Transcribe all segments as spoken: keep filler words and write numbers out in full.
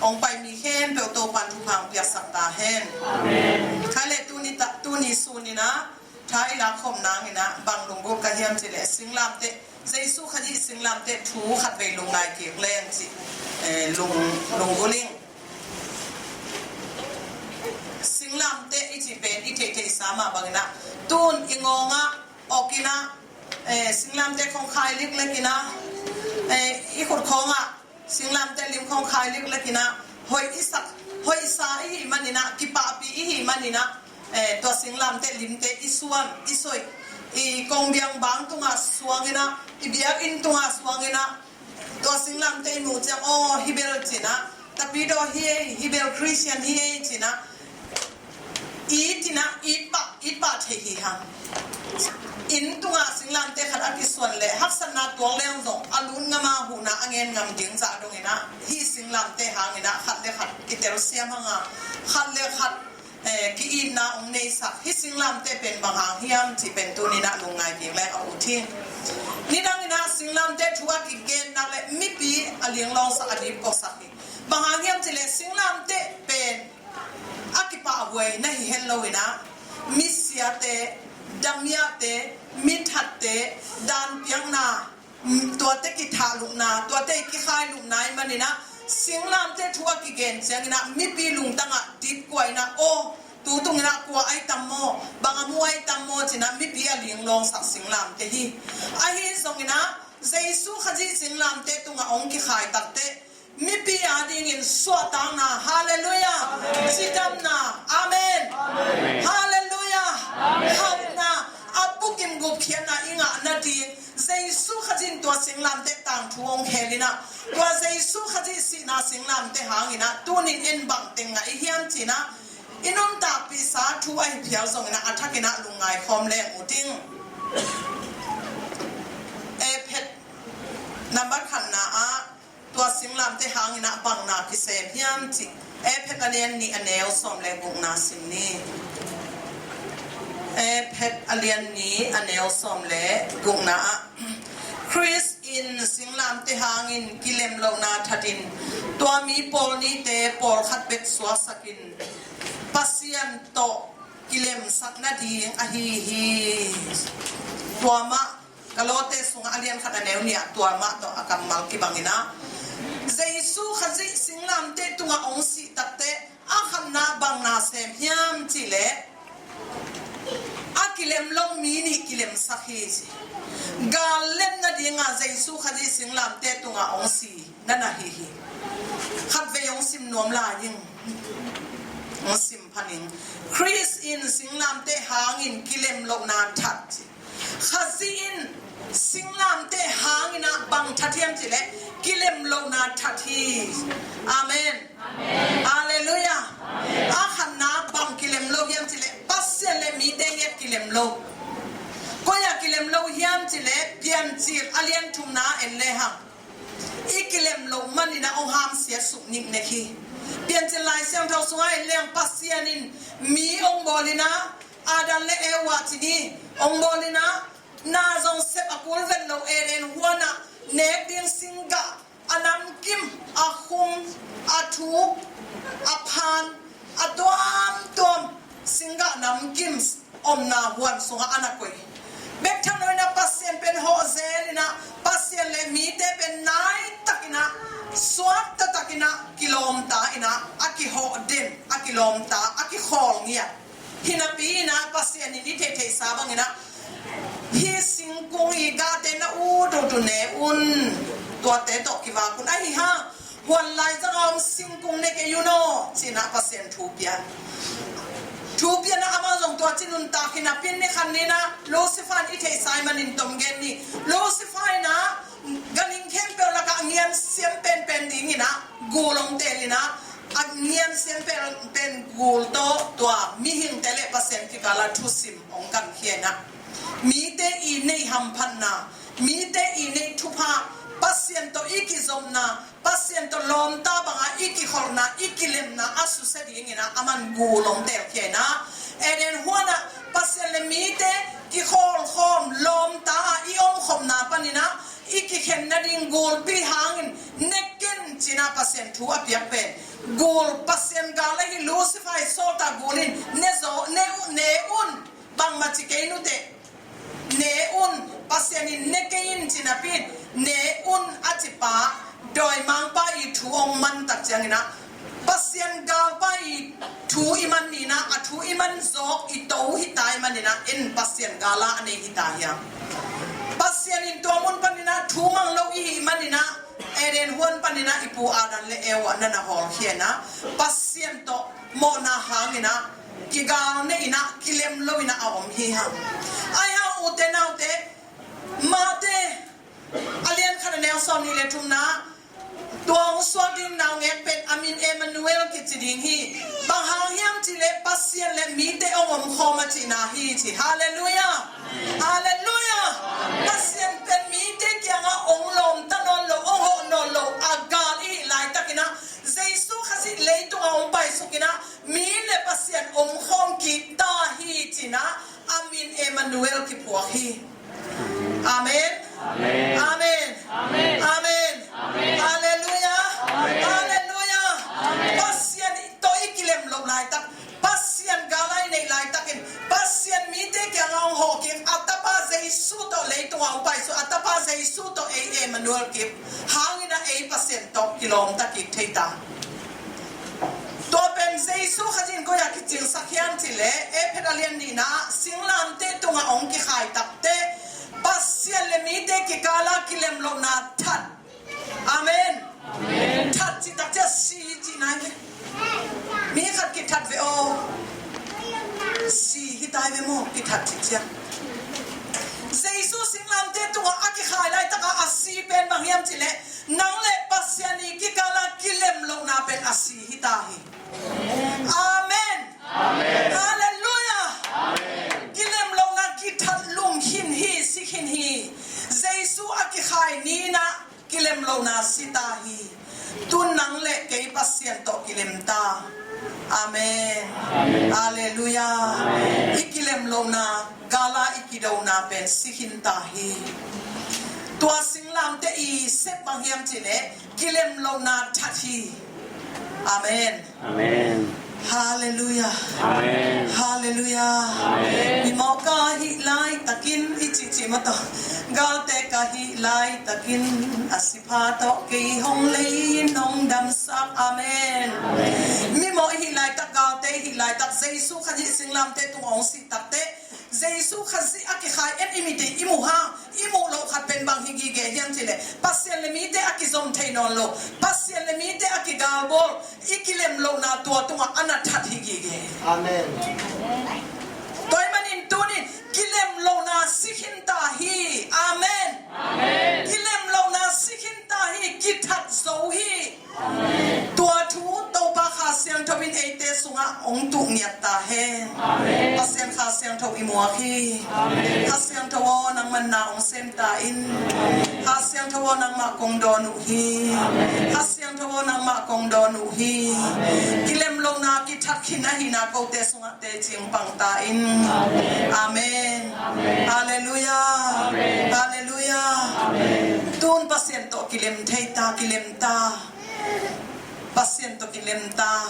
Hong pai mi khempeuh Topan thupha hong piaksak ta hen. Amen. Khai le tuni ta, tuni sun in ah, tha i lak khop nang in ah, bang lunggulh ka hiam cih leh, singlamteh, Jesu Khazih singlamteh thu khat vei lungngai kik leng cih, eh, lung, lunggulh ing. Singlamteh i cih pen i theihtheihsa mah bang in ah, tun i ngawng ah, awk in ah, eh, singlamteh khong khai liklek in ah, eh, i khut khawng ah, singlamteh lim khong khai liklek in ah, hoih i sak, hoihsa i hih man in ah, kipahpih i hih man in ah, eh, tua singlamteh limte i suan, i soih, i kongbiang bang tungah suang in ah, i biakinn tungah suang in ah, tua singlamteh i muh ciang, aw, hih bel ci in ah, Tapidaw hi ei, hih bel Christian hi ei ci in ah, it in ah, it pah, it pah thei hi hang. Inn tungah singlamteh khat a kisuan leh, haksatna tuak leng zong, a lut ngam a, huhna a ngen ngam ding zah dong in ah, hih singlamteh hang in ah, khat le khat kitelsiam hang a, khat le khat, eh, ki-itna hong neisak, hih singlamteh pen bang hang hiam cih pen tuni in ah lungngai kik leng a ut hi. Nidang in ah singlamteh thu a kigen nak leh mipi a linglawngsak, a dipkuasak hi. Bang hang hiam cih leh singlamteh pen a kipahhuai na hi het lo in ah, misiate, damiahte, mithatte, danpiakna, mm, tuate kithahlupna, tuate kikhailupna i hih man in ah, singlamteh thu a kigen ciang in ah, mipi lungtang ah dipkuah in ah, aw, tu tung in ah kua ai tam maw, bang a mu ai tam maw ci in ah, mipi a linglawngsak singlamteh hi. Ahi zong in ah, Jesu Khazih singlamteh tungah hong kikhai takteh, mipi a dingin suahtakna, halleluiah, cidamna, amen. Halleluiah, hauhna, a bukim gupkhiatna i ngah nading, Jesu Khazih in tua singlamteh tangthu hong khel in ah, tua Jesu Khazih sihna singlamteh hang in ah, tuni in en bang teng ngah i hiam ci in ah, i nuntakpihsa thu ahi phial zong in ah, a thak in ah lungngai khawm leng ut ing. Efesa number khatna ah, tua singlamteh hang in ah bang na kisem hiam cih, Efesa a lian nih a neu sawm le gukna sim ni. Efesa a lian nih a neu sawm le gukna ah, Khrist in singlamteh hangin kilemlohna that in, tua mi pawl nihte pawlkhat bek suaksak in, Pasian tawh kilemsak nading ahi hi. Tua mah, Galatia sungah a lian khat a neu nih ah tua mah tawh a kammal kibang in ah, Jesu Khazih singlamteh tungah hong sih takteh, a khatna bang na sem hiam cih leh, a kilem lo mi nih kilemsak hi ci. Gal lem nading a Jesu Khazih singlamteh tungah hong si na na hi hi. Khatvei hong sim nuam lai ing. Hong sim phan ing. Khrist in singlamteh hangin kilemlohna that ci. Khazih in singlamteh hang in ah bang that hiam cih leh, kilemlohna that hi. Amen. Halleluiah. A khatna bang kilem lo hiam cih leh, Pasian le mite nget kilem lo. Koi ah kilem lo hiam cih leh, Piancil a lian thumna en le hang, i kilem loh man in ah hong hamsiat suk niknek hi. Piancil Lai Siangtho sungah en le hang, Pasian in mi hong bawl in ah, Adam le Eva ci ni, hong bawl in ah, na zong sep a kul vet lo Eden huan ah, nek ding singgah a namkim, a khum, a thuk, a phan, a tuamtuam singgah namkim omna huan sungah a na koih. Bek tham lo in ah Pasian pen hawh zel in ah, Pasian le mite pen nai tak in ah, suak taktak in ah, kilawmta in ah, a kihawh den, a kilawmta, a kikhawl ngiat. Hi napi in ah Pasian in i theihtheihsa bang in ah, hih singkung i gahte na ut ut uh ne un, tuate tawh kivak un, ahi hang, huan lai zang a om singkung ne kei un aw, ci in ah Pasian thu pia. Thu pia in ah amah zong tua ci nuntak hi napi in, ni khat ni in ah Lucifer in, i theihsa ahih manin tom gen ni, Lucifer in ah ganhing khempeuh lakah ngian siam penpen ding in ah gul hong teel in ah, a ngian siam penpen gul tawh tua mihingte le Pasian kikal ah thusim hong kankhia in ah, mite i neih hamphatna, mite i neih thupha, Pasian tawh i kizopna, Pasian tawh lawmta bangah i kikholhna, i kilemna a susia ding in ah aman gul hong teelkhia in ah, Eden huanah Pasian le mite kikhawlkhawm lawmta a i omkhopna paninah i kikhen nading gulpi hangin ne ken cinah Pasian thu a piak pen gul, Pasian gal ahi Lucifer i sawltak gul in ne zaw, ne, ne un, bangmah ci kei nuteh, ne un, Pasian in ne kei in cinah pi in ne un a cipa dawimangpa i thu hong mantak cianginah Pasian galpa i thu i man ninah, a thu i man zawk i to hita i maninah, en Pasian gala a nei hita hiam? Pasian in tua mun paninah thu mang lo i hih maninah, Eden huan paninah i pu Adam le Eva na na hawlkhia inah Pasian tawh mawhna hanginah kigal ne inah kilem lo inah a om hi hang. Ahi hang ute naute, Mate a lian khat a neu sawmnih le thumna, tua hong suak ding naungek pen a min Emmanuel kici ding hi. Bang hang hiam cihleh Pasian le mite hong omkhawm a cihna hi ci. Halleluiah. Halleluiah. Pasian pen mite kiangah hong lawmta nawn lo, hong hawh nawn lo a gal i hih laitakinah Jesu Khazih leitungah hong paisukinah mi le Pasian omkhawm kik ta hi cinah a min Emmanuel kiphuak hi. Amen. Amen. Amen. Amen. Amen. Halleluiah. Amen. Halleluiah. Amen. Pasian tawh i kilem loh laitak, Pasian gala i neih laitakin Pasian mite kiangah hong hawh kik a tapa Jesu tawh leitungah hong paisuh a tapa Jesu tawh ei Emmanuel kip hanginah ei Pasian tawh kilawmta kik thei ta. Tua pen Jesu Khazih in koi-ah kicingsak hiam cihleh, Efesa a lian nihna, singlamteh tungah hong kikhai takteh Pasian le mite kikala kilem lohna that. Amen. Amen. That cih takciah si cihna hi. Mi khat kithat ve aw. Si hi tai ve maw, kithat cih ciang. Jesu singlamteh tungah a kikhai laitaka a si pen bang hiam cihleh, nang le Pasian i kikala kilem lohna pen a si hi ta hi. Amen. Amen. Halleluiah. Amen. Kilem lohna kithat lum khin hi, si khin hi. Jesu a kikhai ninah kilem lohna si ta hi. Tun nang le kei Pasian tawh kilem ta. Amen. Amen. Halleluiah. Amen. I kilem lohna gala i kidona pen si khin ta hi. Tua singlamteh i sep bang hiam cihleh kilem lohna that hi. Amen. Amen. Halleluiah. Amen. Halleluiah. Amen. Mimawh ka hih laitakin i cihcih mawtaw. Galte ka hih laitakin a sipha tawh kei hong lei in hong damsak. Amen. Amen. Mimawh i hih laitak, galte i hih laitak Jesu Khazih singlamteh tungah hong sih takteh Jesu Khazih a kikhai en i mit in i mu hang, i muh loh khat pen bang hi gige hiam cihleh, Pasian le mite a kizom thei nawn lo, Pasian le mite a kigalbawl i kilem lohna tua tungah a na that hi gige. Amen. Tua ahih manin tunin kilem lohna si khin ta hi. Amen. Amen. Kilem lohna si khin ta hi, kithat zo hi. Tua thu Topa Kha Siangtho in eite sungah hong tuh ngiat ta hen. Amen. Pasian Kha Siangtho i muak hi. Amen. Kha Siangtho aw, nangman na hong sem ta in. Amen. Kha Siangtho aw, nangmah kong dawn uh hi. Amen. Kha Siangtho aw, nangmah kong dawn uh hi. Amen. Kilem lohna kithat khin ahihna kote sungah teci hong pang ta in. Amen. Amen. Amen. Halleluiah. Amen. Halleluiah. Amen. Tun Pasian tawh kilem thei ta, kilem ta. Pasian tawh kilem ta.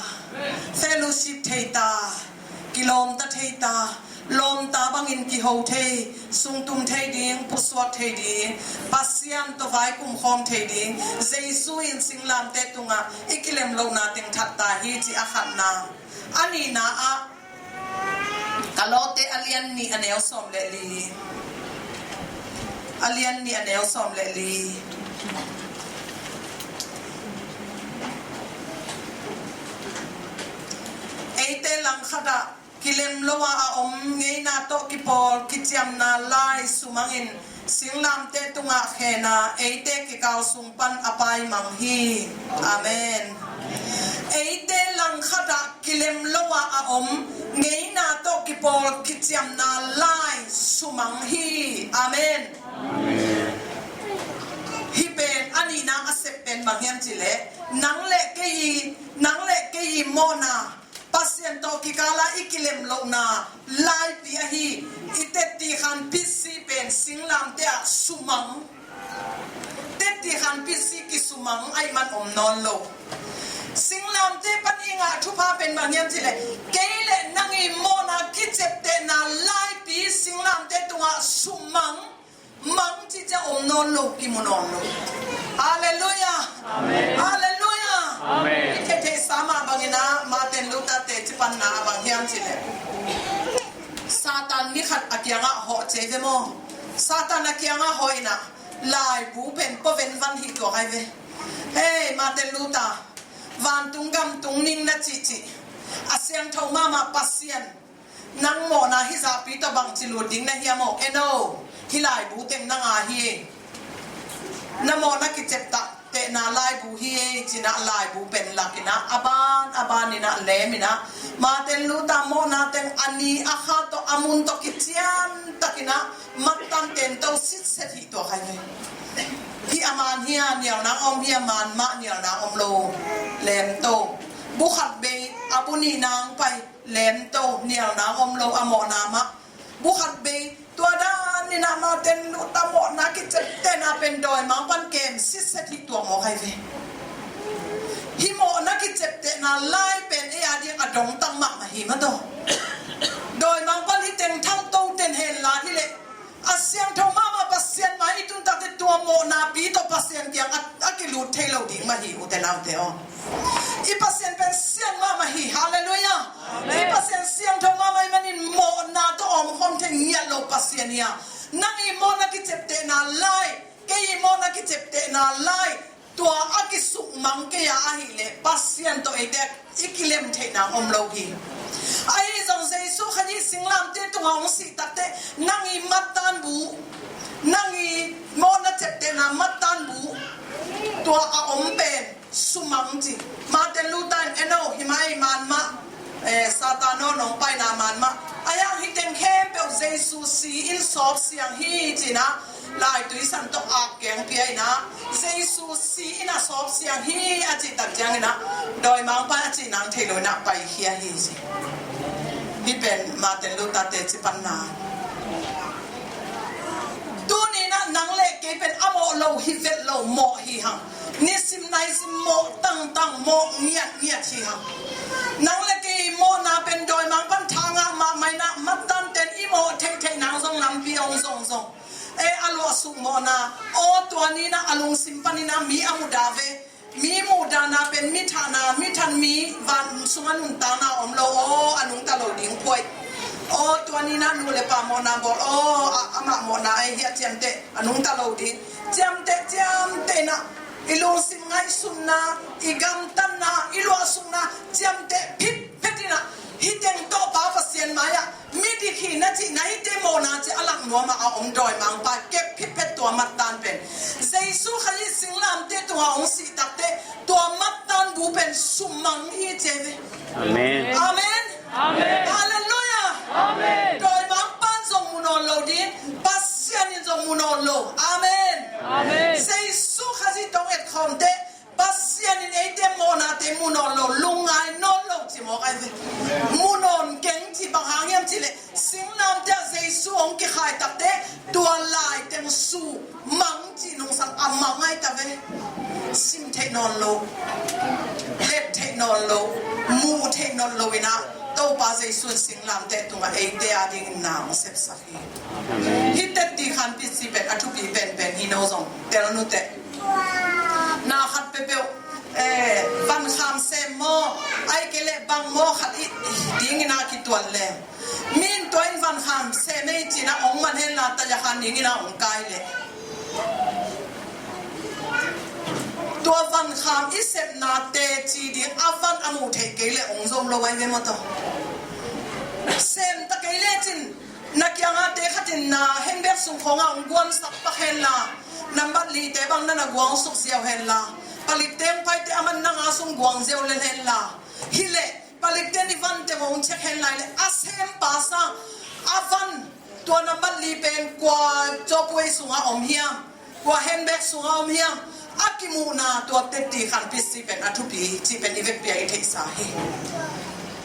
Fellowship thei ta. Kilawmta thei ta. Lawmta bangin kiho thei, sungtum thei ding, pusuak thei ding, Pasian tawh vai kumkhawm thei ding, Jesu in singlamteh tungah i kilem lohna teng that ta hi, ci a khatna. A nihna ah, Kolose a lian nih a neu sawm le li. A lian nih a neu sawm le li. Eite langkhat ah kilem lo-a a om ngeina tawh kipawl kiciamna lai sumangin singlamteh tungah khen a, eite kikal sung pan a paimang hi. Amen. Eite langkhat ah kilem lo-a a om ngeina tawh kipawl kiciamna lai sumang hi. Amen. Hih pen a nihna a sep pen bang hiam cihleh, nang le kei i, nang le kei i mawhna, Pasian tawh kikala i kilem Lemlohna laipi ahi. I tetti khan pitsi pen singlamte ah sumang. Tetti khan pitsi kisumang ahih man om nawn lo. Singlamte pan i ngah thupha pen bang hiam cih leh, kei le nang i mawhna kiceptehna laipi singlamte tungah sumang mang cih ciang om nawn lo, kimu nawn lo. Halleluiah. Amen. Halleluiah. Amen. I theihtheihsa mah bangin ah Martin Luther teci panna ah bang hiam cih leh, Satan ni khat a kiangah hawh ci ve maw. Satan a kiangah hawh in ah laibu pen pua venvan hi tuak ai ve. Hei, Martin Luther, vantung gam tung ning na cihcih, a siangtho mahmah Pasian, nang mawhna hih zahpi tawh bangci lut ding na hiam aw? En aw, hih laibu teng nang a hi. Na mawhna kiceptehna laibu hi ei, ci-in ah laibu pen lak in ah a ban a ban in ah lem in ah, Martin Luther mawhna teng a ni a kha tawh a mun tawh kician tak in ah mattan tento sitset hi tuak ai ve. Hih a man hi a, nialna om hi a, man mah nialna om lo, lemto. Bu khat bei, a bu nih nang pai, lemto, nialna om lo, a mawhna mah. Bu khat bei, tua dan in ah Martin Luther mawhna kiceptehna pen dawimangpa'n kem sitset hi tuak mawk ai ve. Hih mawhna kiceptehna lai pen ei a ding a dongtak mahmah hi mah tawh. Dawimangpa'n hih teng thauto ten hen la hi leh, a siangtho mahmah Pasian mai i tun takte tua mawhna pi tawh Pasian kiang a, a kilut thei lo ding mah hi, ute naute aw. I Pasian pen siang mahmah hi. Halleluiah. Amen. I Pasian siangtho mahmah ahih manin mawhna tawh a omkhawm thei ngiat lo Pasian hi a. Nang i mawhna kiceptehna lai, kei i mawhna kiceptehna lai, tua a kisukmang kei a ahih leh Pasian tawh eite i kilem theih nang om lo hi. Ahi zong Jesu Khazih singlamte tungah hong sih takte nang i mattan bu, nang i mawhna ceptehna mattan bu, tua a om pen sumang ci. Martin Luther in, en aw, hih mai man mah, eh, Satan aw nong paina man mah. A hiang hih teng khempeuh Jesu si in sawp siang hi ci-in ah, laitui san tawh ak keng pia in ah, Jesu si in a sawp siang hi a cih tak ciangin ah, dawimangpa a cih nang thei lo in ah paikhia hi ci. Hih pen Martin Luther teci panna. Tuni in ah nang le kei pen a mawh lo hi vet lo, mawh hi hang. Nisim naisim mawh tangtang, mawh ngiatngiat hi hang. Nang le kei mawhna pen dawimangpa'n tha ngah mahmah in ah, mattan ten i mawh theihtheih nang zong lampi hong zongzong. Eh, a luahsuk mawhna, aw tua ni in ah a lungsim panin ah mi a mudah ve. Mi muhdahna pen mi thahna, mi than mi van sungah nuntakna om lo, aw, a nungta lo ding phuai. Aw, tua ni in ah nu le pa mawhna bawl, aw, a, amah mawhna ahi hiah ciamteh, a nungta lo ding. Ciamteh, ciamteh in ah, i lungsim ngaihsutna, i gamtatna, i luahsukna, ciamteh phitphet in ah, hih teng tawh Pa Pasian mai-ah, midik hi na cihna, hihte mawhna ci a lak nuam ah a om dawimangpa kep phitphet tua mattan pen. Jesu Khazih singlamte tungah hong sih takte tua mattan bu pen sumang hi ci ve. Amen. Amen. Amen. Halleluiah. Amen. Dawimangpa'n zong mu nawn lo ding, Pasian in zong mu nawn lo. Amen. Amen. Jesu Khazih tawh hong etkhawmte Pasian in eite mawhnate mu nawn lo, lungngai nawn lo ci mawk ai ve. Mu nawn keng ci, bang hang hiam cih leh singlamte ah Jesu hong kikhai takte tua lai teng sumang cih nungsan a mang ai ta ve. Sim theih nawn lo, let theih nawn lo, muh theih nawn lo in ah Topa Jesu in singlamte tungah eite a dingin na hong sepsak hi. Hih tetti khan pitsi pen a thupi penpen hi, no zong tel nuteh. Na khat peuhpeuh, eh, vankham sem maw, ahih kei leh bang maw khat i dingin a kituan le, mi in tua in vankham sem ei ci-in a hong man hen la, taya khan dingin a hong kai le, tua vankham i sepna teci ding a van a muh theih kei leh hong zo lo ai ve maw tawh. Sem ta kei lecin, na kiangah te khat in na handbag sung khawngah hong guansak pak hen la, nambat lite bang na na guangsuk ziau hen la, palikte hong paite a man nang a sung guang ziau lel hen la. Hi leh, palikte in i vante hong check hen lai leh, a sem pa sang, a van, tua nambat li pen kua cawpuai sungah om hiam, kua handbag sungah om hiam, a kimuhna tua tetti khan pitsi pen a thupi cih pen i vekpi-a i theihsa hi.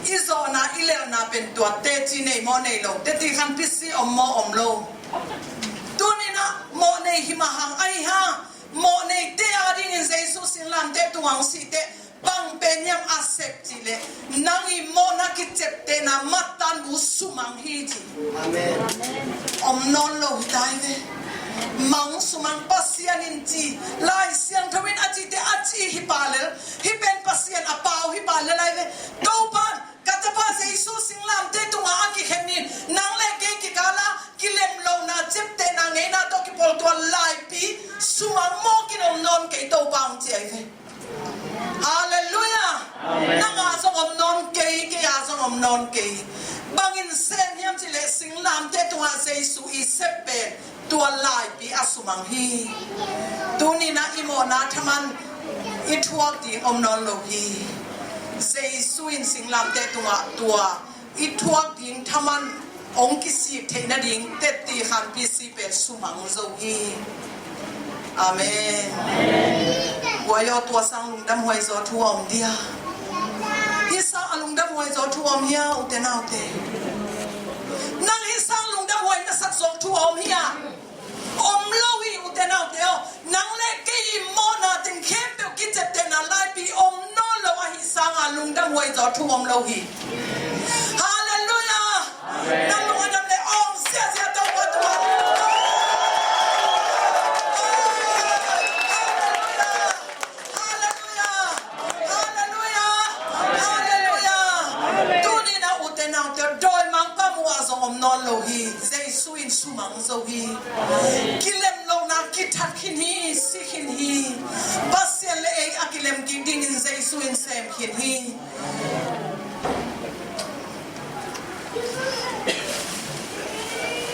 I zawhna, i lelhna pen tua teci nei maw, nei lo, teci khanpisi om maw, om lo. Tuni-in ah mawhnei hi mah hang, ahi hang mawhneite adingin Jesu singlamteh tungah hong sih teh bang pen hiam a sep cih leh, nang i mawhna kiceptehna mattan bu sumang hi ci. Amen. Om nawn lo hi ta hi ve. Mang sumang, Pasian in ci, Lai Siangtho in a cihte a ci hi pah lel, hih pen Pasian a pau hi pah lel ahi ve. Topa, ka tapa Jesu singlamteh tungah a kikhen in, nang le kei kikal ah kilem lohna, ciaptehna ngeina tawh kipawl tua laipi sumang mawk in om nawn kei, Topa, hong ci ahi ve. Halleluiah. Amen. Nang a zong om nawn kei, kei a zong om nawn kei. Bangin sem hiam cih leh singlamteh tungah Jesu i sep pen tua laipi a sumang hi. Tuni-in ah i mawhna thaman i thuak ding om nawn lo hi. Jesu in singlamteh tungah tua i thuak ding thaman hong kisik theih nading teci khanpisi pen sumang zo hi. Amen. Guai aw, tua sang lungdamhuai zaw thu a om dia? Hih sang a lungdamhuai zaw thu a om hia, ute naute? Nang hih sang lungdamhuai na sak zaw thu a om hia? Om lo hi, ute naute aw. Nang le kei i mawhna teng khempeuh kiciaptehna laipi om nawn lo, ahi sangin lungdamhuai zaw thu om lo hi. Halleluiah. Amen. Nang lung a dam leh awng siasia, Topa tungah. Halleluiah. Halleluiah. Halleluiah. Halleluiah. Tuni-in ah ute naute, dawimangpa muh ah zong om nawn lo hi. Jesu in sumang zo hi. Kilem lohna kithat khin hi, si khin hi. Pasian le ei a kilem kik dingin Jesu in sem khin hi.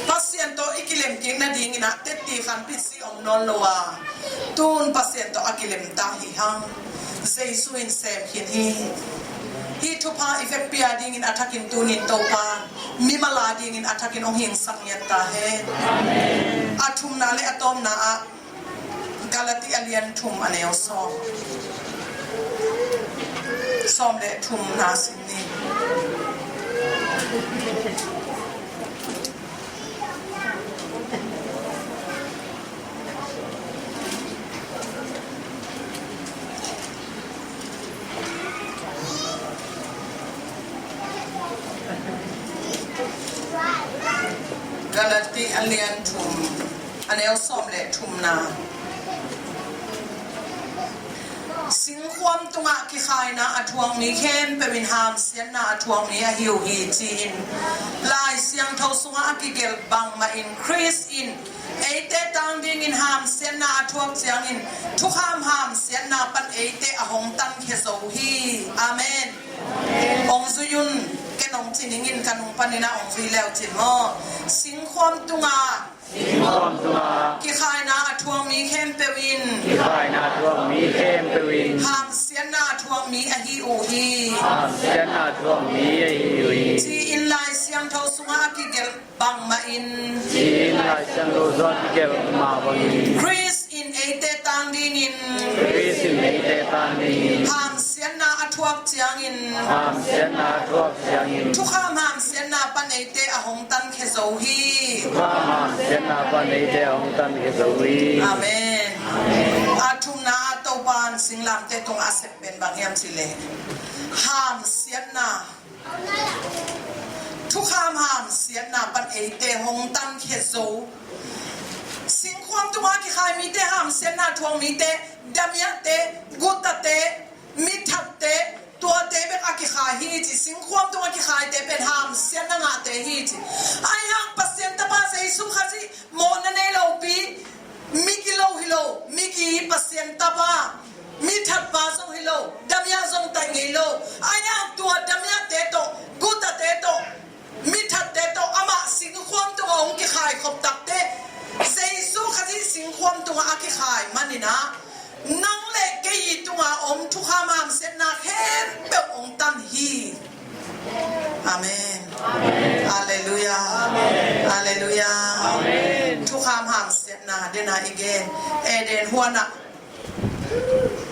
Pasian tawh i kilem kik nadingin ah teci khanpisi om nawn lo a, tun Pasian tawh a kilem ta hi hang. Jesu in sem khin hi. Hih thupha i vekpi a dingin a thakin tunin Topa mimal a dingin a thakin hong hingsak ngiat ta hen. A thumna le a tawpna ah Galati a lian thum a neu sawm, sawm le thumna sim ni. Galati a lian thum, a neu sawm le thumna. Singkhuam tungah kikhaina a thuak mi khempeuh in hamsiatna a thuak mi ahi uh hi, ci-in Lai Siangtho sungah a kigelh bangmah in Khrist in eite tang dingin hamsiatna a thuak ciangin thukham hamsiatna pan eite a hong tankhia zo hi. Amen. Hong zui un, ken hong ci ning in, ka nung panin ah hong zui leu cin maw. Singkhuam tungah, singkhuam tungah kikhaina a thuak mi khempeuh in, kikhaina a thuak mi khempeuh in hamsiatna a thuak mi ahi uh hi. Hamsiatna a thuak mi ahi uh hi. Ci-in Lai Siangtho sungah a kigelh bangmah in, ci-in Lai Siangtho sungah a kigelh mah bangin Khrist in eite tang dingin, Khrist in eite tang dingin hamsiatna a thuak ciangin, hamsiatna a thuak ciangin thukham hamsiatna pan eite a hong tankhia zo hi. Thukham hamsiatna pan eite a hong tankhia zo hi. Amen. A thumna ah Topa'n singlamteh tungah a sep pen bang hiam cih leh, hamsiatna, thukham hamsiatna pan eite hong tankhia zo. Singkhuam tungah kikhai mite, hamsiatna thuak mite, damiahte, gutate, mithatte, tuate bek a kikhai hi ci. Singkhuam tungah kikhaite pen hamsiatna ngahte hi ci. Ahi hang Pasian Tapa Jesu Khazih mawhna nei lopi, migi lo hi lo, migi, Pasian Tapa, mithatpa zong hi lo, damiah zong taih ngei lo. Ahi hang tua damiahte tawh, gutate tawh, mithatte tawh amah singkhuam tungah hong kikhai khop takteh, Jesu Khazih singkhuam tungah a kikhai manin ah, nang le kei tungah om thukham hamsiatna khempeuh hong tan hi. Amen. Halleluiah. Halleluiah. Thukham hamsiatna, den a i gen, Eden huan ah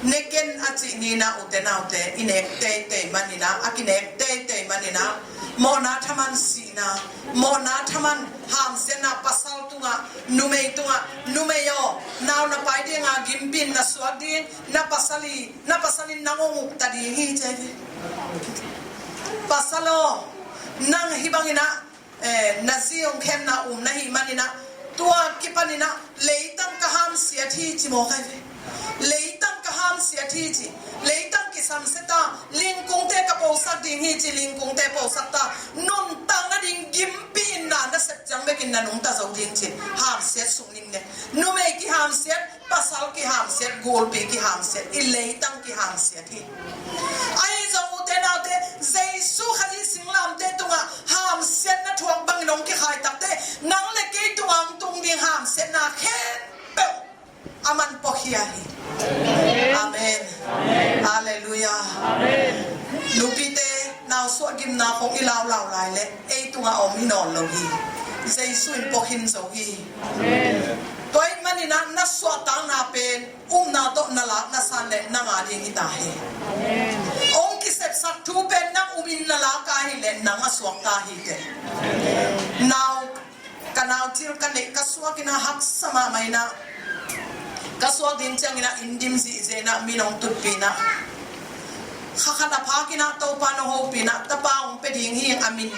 ne ken a cih ni-in ah, ute naute, i nek teitei manin ah, a kinek teitei Maninah mawhna thaman sihna, mawhna thaman hamsiatna, pasal tungah, numei tungah, numei aw, nau na pai dinga gimpi in na suak ding, na pasal i, na pasal in nang hong ukta ding hi ci hi. Pasal aw, nang hih banginah, eh, na zi hong khemna um na hih maninah, tua kipaninah leitang ka hamsiat hi ci mawk ahi ve. Leitang ka hamsiat hi ci, leitang kisamsiat a, lingkungte ka posak ding hi ci, lingkungte posak ta, nuntak nading gimpi in na nasep ciang bekin na nungta zo ding ci, hamsiat sung ning ne. Numei kihamsiat, pasal kihamsiat, gulpi kihamsiat, i leitang kihamsiat hi. Ahi zong ute naute, Jesu Khazih singlamteh tungah hamsiatna thuak bangin hong kikhai takte, nang le kei tungah hong tung ding hamsiatna khempeuh a man pawkhia hi. Amen. Halleluiah. Nupite, nausuah gimna khong i laulau lai leh ei tungah a om hi nawn lo hi. Jesu in pawkhin zo hi. Tua ahih maninah na suahtakna pen upna tawh na lak na san leh nang a ding hi ta hi. Hong kisepsak thu pen nang umin na lak a hi leh nang a suakta hi teh. Nau, ka nau thil ka neih ka suak inah haksa mahmah inah, ka suak ding cianginah inn dim zihziah inah min hong tutpih inah, kha khat a phak inah Topa nong hopih inah, tapa hong pia ding hi, a min,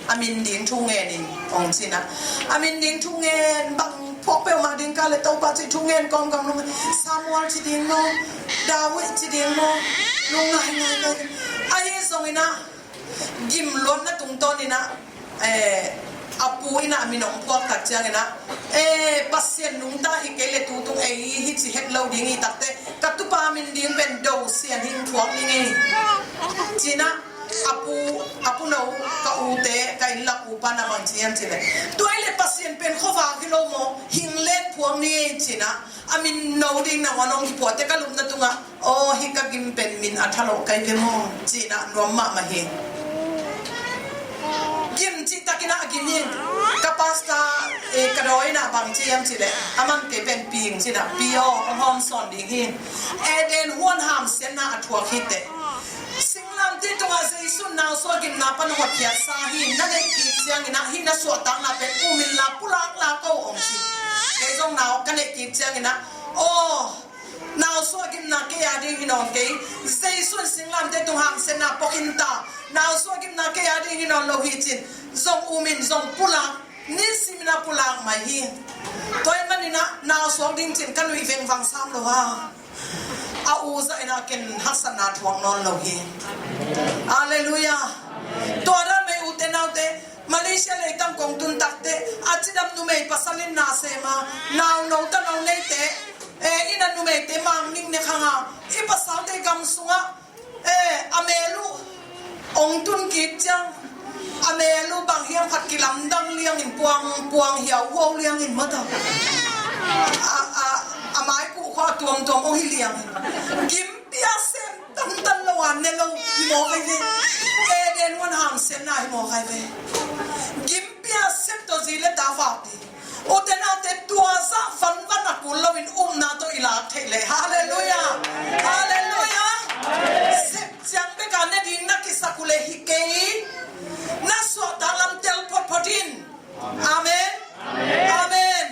a min ding thu ngen in hong ci inah. A min ding thu ngen bang phuak peuhmah ding ka leh Topa cih thu ngen kawmkam nung, Samuel ci ding maw, David ci ding maw, nung ngai ngai ngai. Ahi zonginah gim luatna tungtawn inah, eh, a pu inah a min hong phuak tak cianginah, eh, Pasian nungta hi kei leh tutung ei hi ci het lo ding hi takte, ka tupa min ding pen Do Sian hi, phuak ning ei ci inah, a pu, a pu no, ka ute, ka innlak upa na bang ci hiam ci leh, tua hi leh Pasian pen khuavak hi lo maw, hing leng phuak ning ei ci inah, a min no ding na wan hong kiphuahte ka lupna tungah, aw, hih ka gim pen min a tha lo kai ve maw, ci inah nuam mahmah hi. Gim cihtakinah a gim hi. Ka pastor, eh, ka dawi inah bang ci hiam ci leh, a man kei pen ping ci inah, pi aw, hong hawm sawn ding hi. Eden huan hamsiatna a thuak hi teh. Singlamteh tungah Jesu nausuah gimna pan hotkhiatsa hi. Na neih kik cianginah hih na suahtakna pen um inla pulak la ko hong ci. Kei zong nau ka neih kik cianginah, aw, nausuah gimna kei a ding hi nawn kei. Jesu in singlamteh tung hamsiatna pawkhin ta. Nausuah gimna kei a ding hi nawn lo hi cin, zong um in, zong pulak, nisimin a pulak mai hi. Tua ahih maninah nausuak ding cin ka nuih vengvang sam lo ha. A u zah inah ken haksatna thuak nawn lo hi. Halleluiah. Tua dan mei ute naute, Malaysia leitang kong tun takte, a cidam numei pasal in na sem a, nau no ta no neite, eh, inn a numeite mang ning ne khang a, i pasalte gam sungah, eh, a mel uh hong tun kik ciang, a mel uh bang hiam khat kilamdang liangin, puang, puang hiau huau liangin mata. A, a, a mai kuh khua tuamtuam hong hi liangin. Gimpi a sem tantan lo a ne lo hi mawk ahi ve. Eden huan hamsiatna hi mawk ahi ve. Gimpi a sem tawh zi le ta vak ding. Ute naute, tua zah vanvan a kul loin upna tawh i lak theih leh. Halleluiah. Halleluiah. Sep ciang bek a ne ding na kisak uh leh hi kei. Na suahtak lam tel photphot in. Amen. Amen.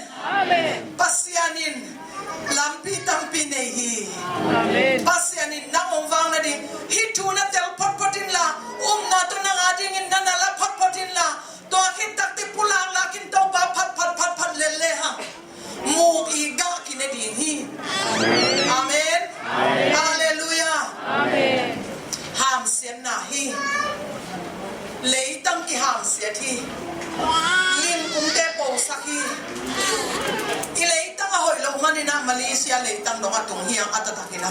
Pasian in lampi tampi nei hi. Pasian in nang hong vak nading hih thu na tel photphot inla, upna tawh nang a dingin na na la photphot inla, tua khit takte pulak lakin Topa phat phat phat phat lel le hang, muk i gah kine ding hi. Amen. Halleluiah. Hamsiatna hi. Leitang kihamsiat hi. Lingkungte posak hi. I leitang a hoih loh maninah Malaysia leitang dong a tung hiang a taktak hi na.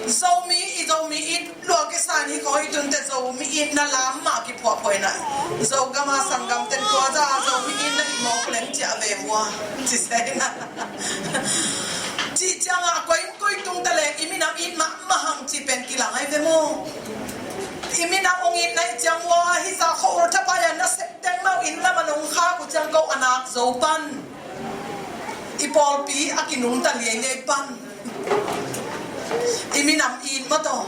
Zomi, i Zomi it lua kisa in hi ko, i tunte Zomi itna lam mah kiphuahphuah inah, Zogam a sanggamten tua zah a Zomi itna i mawk leng ciah ve vua ci se inah. Cih ciangah koi in koi tung ta leng i minam it mahmah hang cih pen kilang ahi ve maw? I minam hong itna ih ciang ua, hih zah khua ul thapai a nasep teng mah in lam a nong khak uh ciang ko a nak zo pan. I pawlpi a kinungta liailiai pan. I minam it mataw.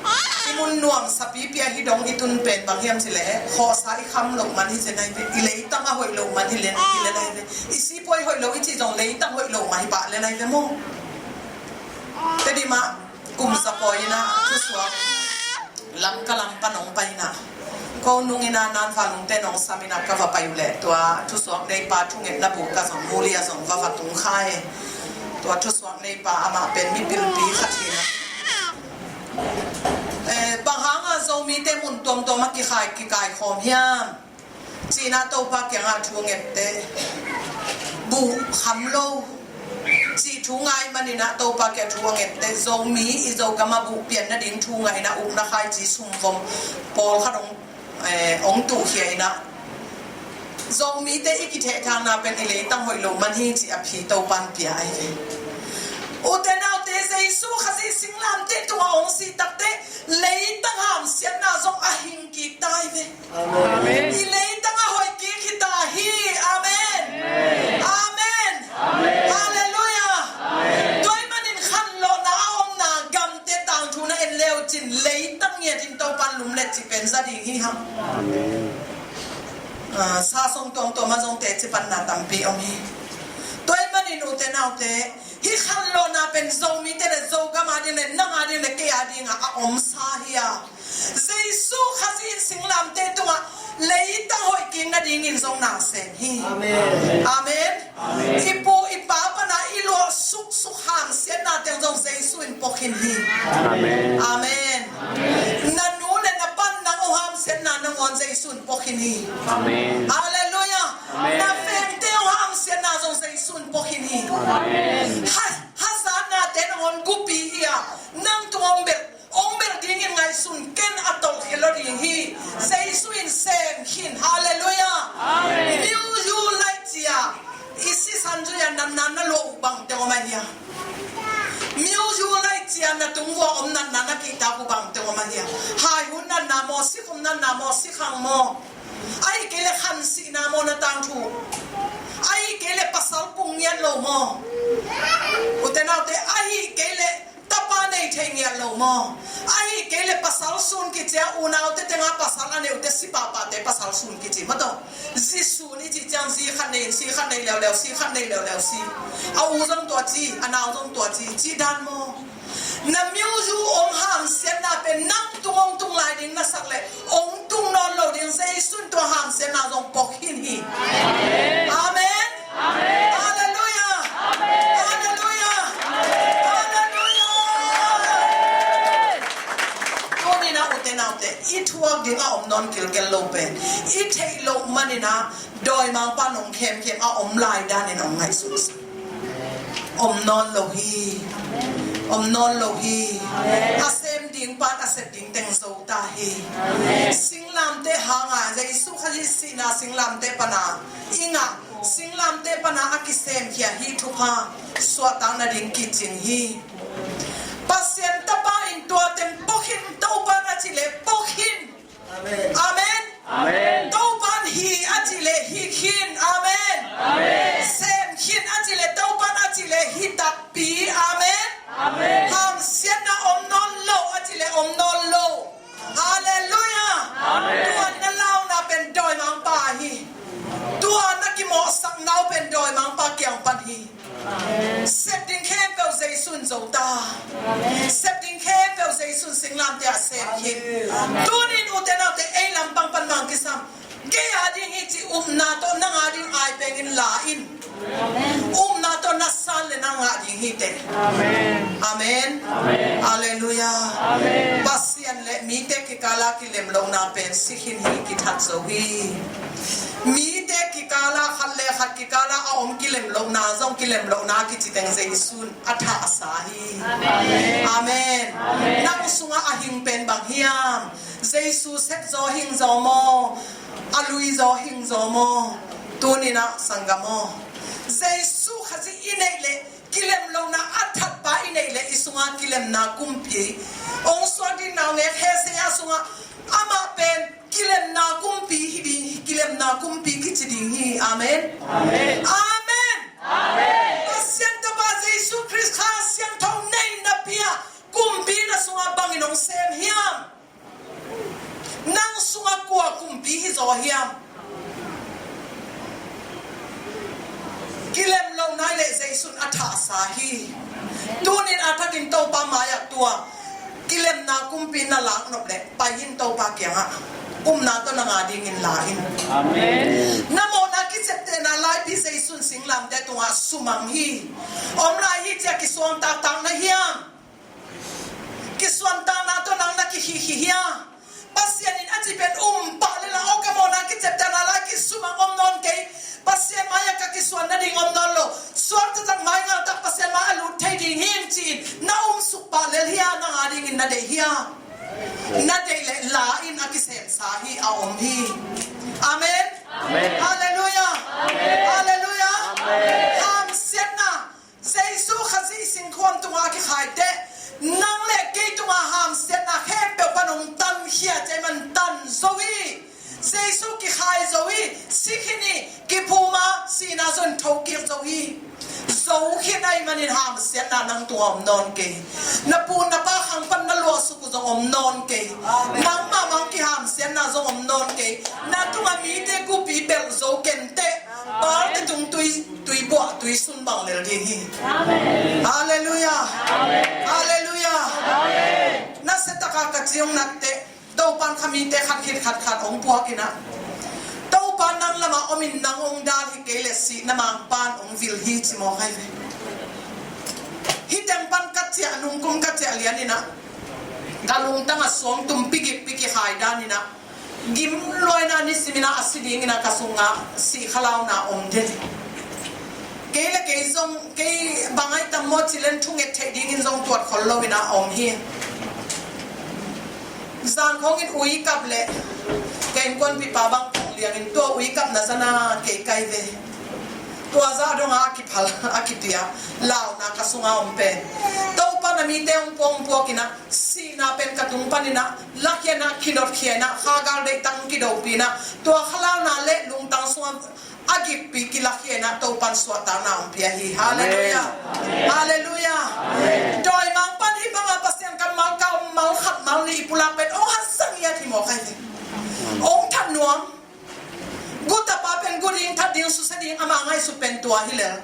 I Mun nuam sapipi a hi dong i tun pen bang hiam cih leh, khawhsa i kham loh man hi zen ahi ve, i leitang a hoih loh man hi len, hi len ahi ve. I sipuai hoih lo i cih zong leitang hoih loh mah hi pah len ahi ve maw. Tedim ah kum za pawi in ah thusuak Lamka lam pan hong pai in ah, ko nung in ah Nanvalungte nong sam in ah ka va pai uh leh tua thusuak neipa thungetna bu ka zong muli a zong va va tung kha e. Tua thusuak neipa amah pen mipilpi khat hi in ah, eh, bang hangah Zomite mun tuamtuam ah kikhai kikai khawm hiam? Ci-in ah Topa kiangah thu a ngette, buh kham lo cih thu ngai manin ah Topa kiangah thu a ngette, Zomi i Zogam ah buh pian nading thu ngah in ah ukna khaici sumvom pawlkhat hong, eh, hong tuhkhia in ah, Zomite i kithehthangna pen i leitang hoih lo man hi cih a phi Topa in pia ahi ve. Ute naute, Jesu Khazih singlamteh tungah hong sih takteh leitang hamsiatna zong a hing kik ta hi ve. Amen. I leitang a hoih kik hi ta hi. Amen. Amen. Amen. Halleluiah. Amen. Tua ahih manin khanlawhna a omna gamte tangthu na en le uh cin leitang ngiatin Topa in lumlet cih pen za ding hi hang. Amen. Ah, sa song tuamtuam ah zong teci panna tampi om hi. Tua ahih manin ute naute, hih khanlawhna pen Zomite le Zogam a ding le nang a ding le kei a dingah a omsa hi a, Jesu Khazih in singlamteh tungah leitang hoih kik nadingin zong na sem hi. Amen. Amen. Amen. I pu i pa pana i luah suksuk hamsiatna teng zong Jesu in pok khin hi. Amen. Amen. Na nu le na pan nang hong hamsiatna nangawn Jesu in pok khin hi. Amen. Halleluiah. Amen. Na vengte hong hamsiatna zong Jesu in pok khin hi. Amen. Ha, hazatnate nangawn gupi hi a, nang tung hong belh, hong belh dingin ngaihsun ken, a tolh khia lo ding hi. Jesu in sem khin. Halleluiah. Amen. Miu yu lai cia i sisan zui a natna na luah uh bangteng om ahi a. Miu yu lai cia na tung vua om natna na kihtak uh bangteng om ahi a. Haihun natna maw, sikhum natna maw, sikhang maw, ahih kei le khansihna maw na tangthu, ahih kei le pasal pung ngiat lo maw, ute naute, ahih kei le tapa nei thei ngiat lo maw, ahih kei le pasal sun kici a, unaute tengah pasal a neute si pahpahte pasal sun kici maw tawh. Zi sun i cih ciang zi khat nei in, si khat nei leuleu, si khat nei leuleu, si. A u zong tua ci, a nau zong tua ci, cih dan maw. Na miu yu om hamsiatna pen nang tung hong tung lai ding na sak leh hong tung nawn lo ding, Jesu in tua hamsiatna zong pok khin hi. Amen. Amen. Halleluiah. Amen. Halleluiah. Amen. Halleluiah. Tuni-in ah ute naute, i thuak ding a om nawn kilkel lo pen i theih loh manin ah dawimangpa nong khemkhem a om lai danin hong ngaihsun sa. Om nawn lo hi. Om nawn lo hi. A sem ding pan a sep ding teng zo ta hi. Singlamteh hanga Jesu Khazih sihna singlamteh pana i ngah, singlamteh pana a kisemkhia hi thupha suahtak nading kicing hi. Pasian Tapa in tua teng pok khin, Topa in a cih leh pok khin. Amen. Amen. Amen. Topa in hi a cih leh hi khin. Amen. Amen. Sem khin a cih leh, Topa in a cih leh hi takpi. Amen. Amen. Hamsiatna om nawn lo a cih leh om nawn lo. Halleluiah. Amen. Tua na launa pen dawimangpa hi. Tua na kimawhsakna uh pen dawimangpa kiang pan hi. Sep ding khempeuh Jesu in zo ta. Sep ding khempeuh Jesu in singlamteh ah sem khin. Tuni-in ute naute, ei lampang pan mang kisam, kei a ding hi cih upna tawh nang a ding ai pengin la in. Upna tawh na san le na ngah ding hi teh. Amen. Amen. Halleluiah. Pasian le mite kikala kilemlohna pen si khin hi, kithat zo hi. Mite kikala, khat le khat kikala a om kilemlohna zong kilemlohna kici teng Jesu in a thahsa hi. Amen. Amen. Nang sungah a hing pen bang hiam? Jesu sep zaw hing zaw maw? A lui zaw hing zaw maw? Tuni-in ah sanggam aw, Jesu Khazih i neih leh kilemlohna a thatpa i neih leh i sungah kilemna kumpi hong suak ding. Naungek Isaiah sungah amah pen kilemna kumpi hi ding hi, kilemna kumpi kici ding hi. Amen. Amen. Amen. Pasian Tapa Jesu Khrist Kha Siangtho neihna pi-a kumpi na sungah bangin hong sem hiam? Nang sungah kua kumpi hi zaw hiam? Kilem lo nai leh Jesu'n a thahsa hi. Tunin a thakin Topa mai-ah tua kilemna kumpi na lak nop leh pai in Topa kiangah. Upna tawh nang a dingin la in. Amen. Na mawhna kiceptehna laipi Jesu'n singlamteh tungah sumang hi. Om lai hi ci-a kisuangtaktak na hiam? Kisuantakna tawh nang na kikhihkhih hia? Pasian in a ci pen um pah lel a, aw ka mawhna kiceptehna lai kisumang om nawn kei. Pasian mai-ah ka kisuan nading om nawn lo. Suakta tak mai ngal tak Pasian mai a lut thei ding hi ci-in na um suk pah lel hia, nang a dingin na deih hia? Na deih leh la in, a kisemsa hi, a om hi. Amen. Amen. Halleluiah. Amen. Halleluiah. Amen. Hamsiatna. Jesu Khazih singkhuam tungah a kikhai teh, nang le kei tungah hamsiatna khempeuh pan hong tankhia, cei man tan zo hi. Jesu kikhai zo hi, si khin hi, kiphum a, sihna zong thokik zo hi. Zo khin ahih manin hamsiatna nang tungah om nawn kei. Na pu na pa khang pan na luahsuk uh zong om nawn kei. Nangmah mang kihamsiatna zong om nawn kei. Na tungah mite kupi belh zo kei teh. Balte tung tui, tui buah, tui sun bang lel ding hi. Amen. Halleluiah. Amen. Halleluiah. Amen. Nasia taka ka ci hong nat teh, Topa'n kha mite khat khit khat khat hong puak in ah, Topa nang lamah om in nang hong dal hi kei leh sihna mangpa'n hong vil hi ci mawk hi ve. Hih teng pan ka ciah, nungkum ka ciah lian in ah, ka lungtang ah suang tum pigik pigik hai dan in ah, gim luaina nisimin ah a si dingin ah ka sungah sih khalauna om den. Kei le kei zong, kei bang ai tam maw ci leng thunget theih dingin zong tuat khol loin ah om hi. Zan khawngin ui kap leh ka innkuanpipa bang khawng liangin tua ui kapna zan ah kei kai ve. Tua zah dongah a kiphal, a kipia, launa ka sungah om pen. Topa na mite hong puak, hong puak in ah, sihna pen ka tung panin ah, lakhia in ah, kidotkhia in ah, khagal deihtak kidopi in ah, tua khalauna le lungtang sungah a gikpi kilakhia in ah, Topa'n suahtakna hong pia hi. Halleluiah. Amen. Halleluiah. Amen. Dawimangpa'n hih bangah Pasian kammal, kammal khat mal nih i pulak pen hong haksat ngiat hi mawk hi ve. Hong that nuam. Gutapa pen gu ding, that ding, susia ding, ama ngaihsut pen tua hi lel.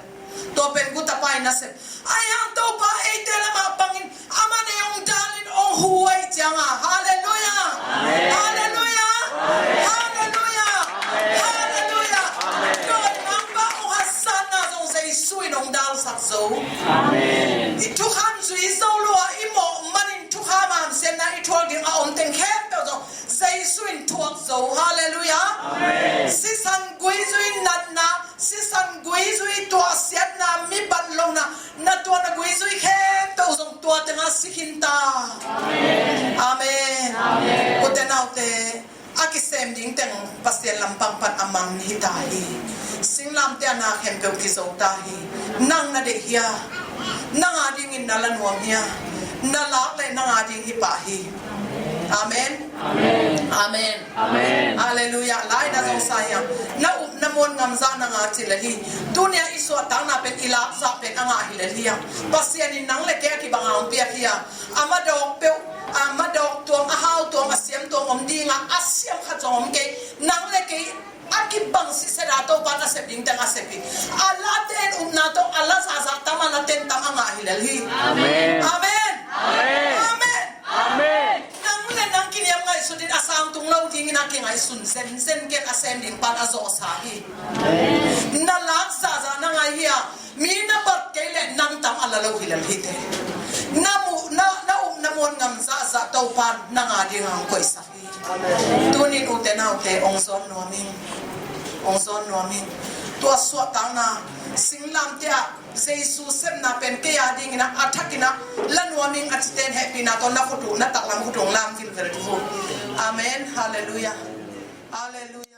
Tua pen gutapa in a sep. Ahi hang Topa eite lamah pangin, aman ei hong dalin hong hu ahih ciangah. Halleluiah. Amen. Halleluiah. Amen. Halleluiah. Amen. Halleluiah. Amen. Dawimangpa hong haksatna zong Jesu in hong dalsak zo. Amen. I thukham zui zo lua, i mawh manin thukham hamsiatna i thuak ding a om teng khempeuh zong Jesu in thuak zo. Halleluiah. Amen. Sisan guizui natna, sisan guizui tuahsiatna, mi bat lohna, na tuahna guizui khempeuh zong tua tengah si khin ta. Amen. Amen. Amen. Ute naute, a kisem ding teng Pasian lampang pan a man hi ta hi. Singlamteh a na khempeuh kizo ta hi. Nang na deih hia? Nang a dingin na la nuam hia? Na lak leh nang a ding hi pah hi. Amen. Amen. Amen. Amen. Halleluiah. Lai na zong sa hiam? Na up na muan ngam zah nang a ci lel hi. Tuni-a i suahtakna pen i lak zah pen a ngah hi lel hiam? Pasian in nang le kei a kibang a hong piak hi a, a madawk peuh, a madawk tuam, a hau tuam, a siam tuam om ding a, a siam khat zong om kei. Nang le kei a kibang sitset a Topa'n a sep ding teng a sep hi. A late in upna tawh a la zahzah tam, a late in tam a ngah hi lel hi. Amen. Amen. Amen. Amen. Amen. Nang le nang kiniam ngaihsut in a sang tung lo dingin a kingaihsun zenzen ken, a sem ding pa'n a zawhsa hi. Amen. Na lak zahzah na ngai hi a, mi na bat kei leh nang tam a la lo hi lel hi teh. Na mu, na, na up na muan ngam zahzah Topa'n nang a ding a hong koihsak hi. Tunin ute naute, hong zawn nuam ing. Hong zawn nuam ing. Tua suahtakna, singlamteh ah Jesu sepna pen kei a dingin ah, a thakin ah la nuam ing a cite in hehpihna tawh na khut uh, na taklam khut uh hong lam vilvel dih uh. Amen. Halleluiah. Halleluiah.